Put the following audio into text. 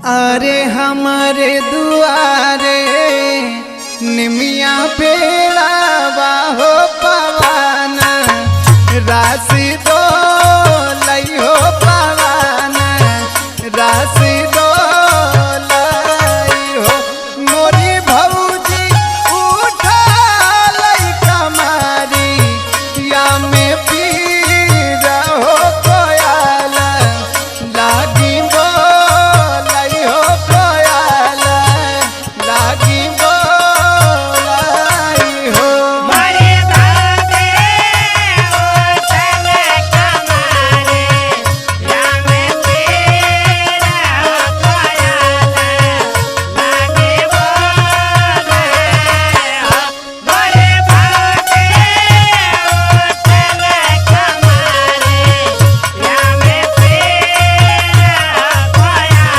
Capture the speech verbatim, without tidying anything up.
अरे हमरे दुआरे निमिया पेड़ावा हो पवन, रासी दो लई हो पवन, रासी दो